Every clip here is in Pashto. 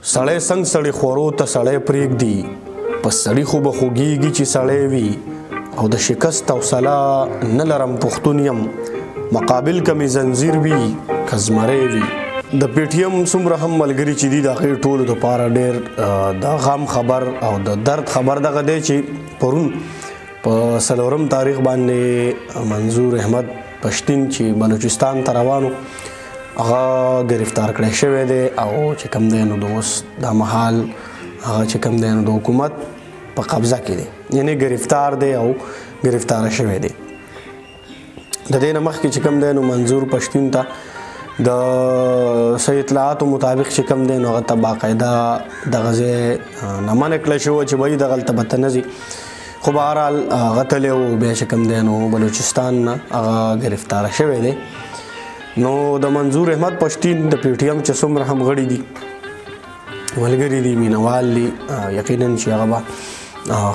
سړی څنګه سړی خورو ته سړی پرېږدي، په سړي خو به خوږېږي چې سړی وي، او د شکست حوصله نه لرم پښتون یم، مقابل که مې زنځیر وي که زمری وي. د پي ټي ایم څومره هم ملګري چې دي د هغې ټولو دپاره ډېر د غم خبر او د درد خبر دغه دی چې پرون په 4 تاریخ باندې منظور احمد پښتین چې بلوچستان ته روانو هغه ګرفتار کړی شوی دی، او چې کوم دی نو د اوس دا مهال هغه چې کوم دی نو د حکومت په قبضه کې دی، یعنې ګرفتار دی او ګرفتار شوی دی. د دې نه مخکې چې کوم دی نو منظور پښتین ته د صحیح اطلاعاتو مطابق چې کوم دی نو هغه ته باقاعده دغه ځای نه منع کړی شوی چې وایي دغلته به ته نه ځي، خو بهرحال هغه تللی و، بیا چې کوم دی نو بلوچستان نه هغه ګرفتار شوی دی. نو د منظور احمد پښتین د پي ټي ایم چې څومره هم غړي دي، ملګري دي، مینوال دي، یقینا چې هغه به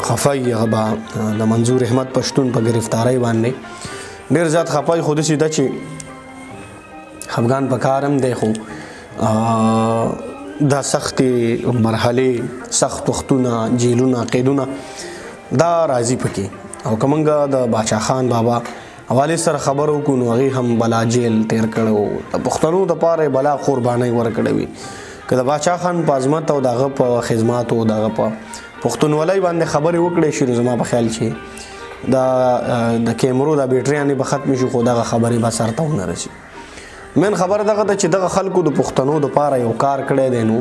خفه وي، هغه به د منظور احمد پښتون په ګرفتارۍ باندې ډېر زیات خفه وي. خو داسې ده چې خفګان په کار هم دی، خو دا سختې مرحلې، سخت وختونه، جیلونه، قیدونه دا راځي پکې. او که موږ د باچا خان بابا حوالې سره خبر وکړو نو هغې هم بلا جیل تیر کړی و، د پښتنو دپاره یې بلا قربانۍ ورکړې وي. که د باچا خان په عظمت او د هغه په خدماتو، د هغه په پښتونولۍ باندې خبرې وکړی شي نو زما په خیال چې دا د کیمرو دا بیټریانې به ختمې شي، خو دغه خبرې به سر ته ونه رسي. مین خبره دغه ده چې دغه خلکو د پښتنو دپاره یو کار کړی دی. نو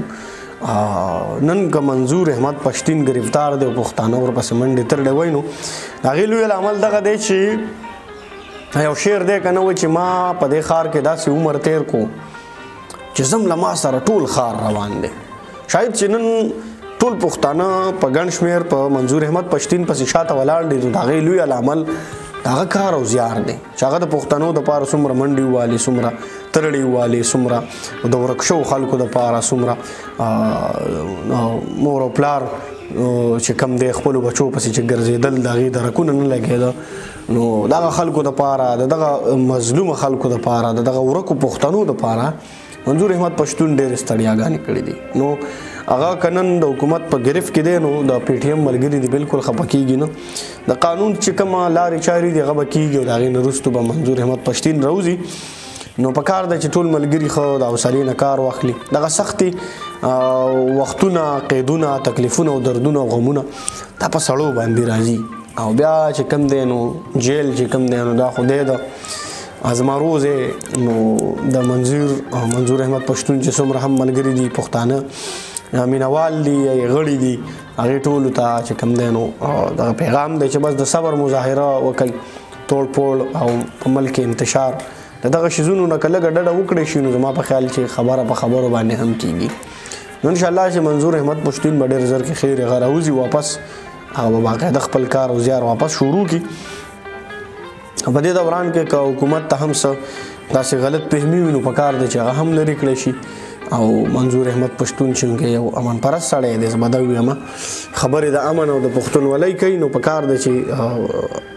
نن که منظور احمد پښتین ګرفتار دی او پښتانه ورپسې منډې ترړې وایي، نو د هغې لوی لامل دغه دی چې یو شعر دی که نه وایي چې ما په دې ښار کې داسې عمر تیر کو چې زم له ما سره ټول ښار روان دی. شاید چې نن ټول پښتانه په ګڼ شمېر په منظور احمد پښتین پسې شاته ولاړ دي، نو د هغې لوی لامل د هغه کار او زیار دی چې هغه د پښتنو دپاره څومره منډې ووالې، څومره ترړې ووالې، څومره د ورک شوو خلکو دپاره، څومره مور او پلار چې کم دی خپلو بچو پسې چې ګرځېدل د هغې درکونه نه لګېده، نو دغه خلکو دپاره، د دغه مظلومه خلکو دپاره، د دغه ورکو پښتنو دپاره منظور احمد پښتون ډېرې ستړیاګانې کړې دي. نو هغه که نن د حکومت په گرفت کې دی نو د پي ټي ایم ملګري دي بالکل خفه کېږي نه، د قانون چې کومه لارې چارې دي هغه به کېږي او د هغې نه وروسته به منظور احمد پښتین راوځي. نو په کار ده چې ټول ملګري ښه د حوصلې نه کار واخلي. دغه سختې وختونه، قیدونه، تکلیفونه او دردونه او غمونه دا په سړو باندې راځي، او بیا چې کوم دی نو جیل چې کوم دی نو دا خدای ده ازمارو دی. نو د منظور احمد پښتون چې څومره هم ملګري دي، پښتانه مینوال دي، غړي دي، هغې ټولو ته چې کوم دی نو دغه پیغام دی چې بس د صبر مظاهره وکړي، توړ پوړ او په ملک کې انتشار د دغه شیزونو نه که لږه ډډه وکړی شي نو زما په خیال چې خبره په خبرو باندې هم کېږي. نو انشاءالله چې منظور احمد پښتون به ډېر زر کې خیر هغه راوځي واپس، هغه به باقاعده خپل کار او زیار واپس شروع کړي. په دې دوران کې که حکومت ته هم څه داسې غلط فهمي وي نو په کار دی چې هغه هم لرې کړی شي. او منظور احمد پښتون چې یو امن پرست سړی دی، زه به دا ووایم خبرې د امن او د پښتونولۍ کوي، نو په کار دی چې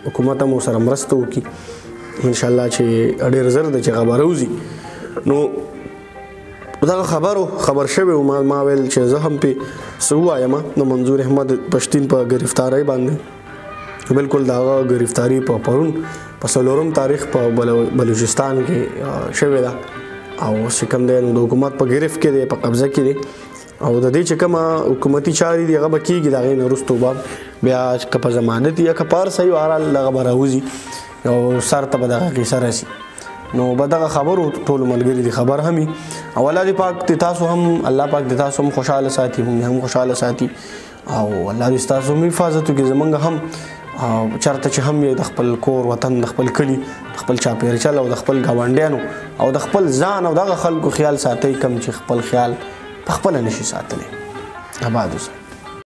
حکومت هم ورسره مرسته وکړي. انشاءالله چې ډېر زر دی چې هغه به راوځي. نو دغه خبرو خبر شوی و، ما ویل چې زه هم پې څه ووایم د منظور احمد پښتین په ګرفتارۍ باندې. بالکل د هغه ګرفتاري په پرون په 4 تاریخ په بلوچستان کې شوې ده، او چې کوم دی نو د حکومت په گرفت کې دی، په قبضه کې دی، او د دې چې کومه حکومتي چارې دي هغه به کېږي. د هغې نه وروسته به بیا که په ضمانت یا که په هر څه وي بهرحال دغه به راوځي او سر ته به دغه کیسه رسي. نو به دغه خبرو ټولو ملګري دي خبر هم وي، او الله دې پاک دې تاسو هم، الله پاک دې تاسو هم خوشحاله ساتي، موږ هم خوشحاله ساتي، او الله دې ستاسو هم حفاظت وکړي. زمونږ هم چېرته چې هم یې د خپل کور، وطن، د خپل کلي، د خپل چاپېرچل او د خپل ګاونډیانو او د خپل ځان او دغه خلکو خیال ساتئ کوم چې خپل خیال په خپله نشي ساتلی. آباد اوسئ.